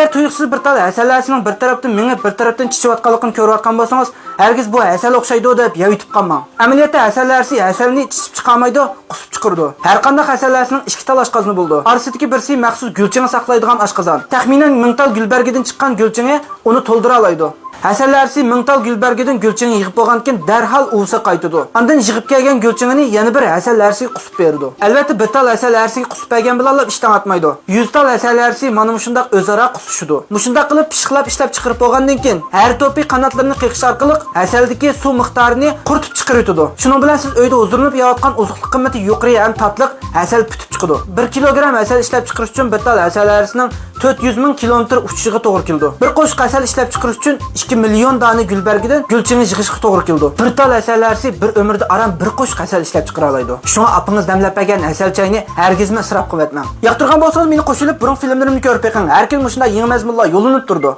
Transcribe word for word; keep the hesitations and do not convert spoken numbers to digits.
ئەگەر تۇيۇقسىز بىر تال ھەسەل ھەرىسىنىڭ بىر تەرەپتىن مېڭىپ، بىر تەرەپتىن چىچىۋاتقانلىقىنى كۆرۈۋاتقان بولسىڭىز، ھەرگىز بۇ ھەسەل ئوخشايدۇ دەپ يەۋېتىپ قالماڭ. ئەمەلىيەتتە ھەسەل ھەرىسى ھەسەلنى چىچىپ چىقارمايدۇ، قۇسۇپ چىقىرىدۇ. ھەرقانداق ھەسەل ھەرىسىنىڭ ئىككى تال ئاشقازىنى بولىدۇ. ئارىسىدىكى بىرسى مەخسۇس گۈلچېڭى ساقلايدىغان ئاشقازان. تەخمىنەن مىڭ تال گۈلبەرگىدىن چىققان گۈلچېڭى ئۇنى تولدۇرالايدۇ. ھەسەل ھەرىسى مىڭ تال گۈلبەرگىدىن گۈلچېڭى يىغىپ بولغاندىن كېيىن دەرھال ئۇۋىسىغا قايتىدۇ. ئاندىن يىغىپ كەلگەن گۈلچېڭىنى يەنە بىر ھەسەل ھەرىسىگە قۇسۇپ بېرىدۇ. ئەلۋەتتە، بىر تال ھەسەل ھەرىسىگە قۇسۇپ بەرگەن بىلەنلا ئىش تاڭاتمايدۇ. يۈز تال ھەسەل ھەرىسى مانا مۇشۇنداق ئۆزئارا قۇسۇشىدۇ. مۇشۇنداق قىلىپ پىششىقلاپ ئىشلەپ چىقىرىپ بولغاندىن كېيىن، ھەر توپى قاناتلىرىنى قېقىش ئارقىلىق ھەسەلدىكى سۇ مىقدارىنى قۇرۇتۇپ چىقىرىۋېتىدۇ. شۇنىڭ بىلەن سىز ئۆيدە ھۇزۇرلىنىپ يەۋاتقان ئوزۇقلۇق قىممىتى يۇقىرى ھەم تاتلىق ھەسەل پۈتۈپ چىقىدۇ. بىر كىلوگرام ھەسەل ئىشلەپ چىقىرىش ئۈچۈن بىر تال ھەسەل ھەرىسىنىڭ تۆت يۈز مىڭ كىلومېتىر ئۇچۇشىغا توغرا كېلىدۇ. بىر قوشۇق ھەسەل ئىشلەپ چىقىرىش ئۈچۈن ئىككى مىليون دانە گۈلبەرگىدىن گۈلچېڭى يىغىشقا توغرا كېلىدۇ. بىر تال ھەسەل ھەرىسى بىر ئۆمۈردە ئاران بىر قوشۇق ھەسەل ئىشلەپ چىقىرالايدۇ. شۇڭا ئاپىڭىز دەملەپ بەرگەن ھەسەل چاينى ھەرگىزمۇ ئىسراپ قىلىۋەتمەڭ. ياقتۇرغان بولسىڭىز مېنى قوشۇلۇپ بۇرۇنقى فىلىملىرىمنى كۆرۈپ بېقىڭ. ھەر كۈن مۇشۇنداق يېڭى مەزمۇنلار يوللىنىپ تۇرىدۇ.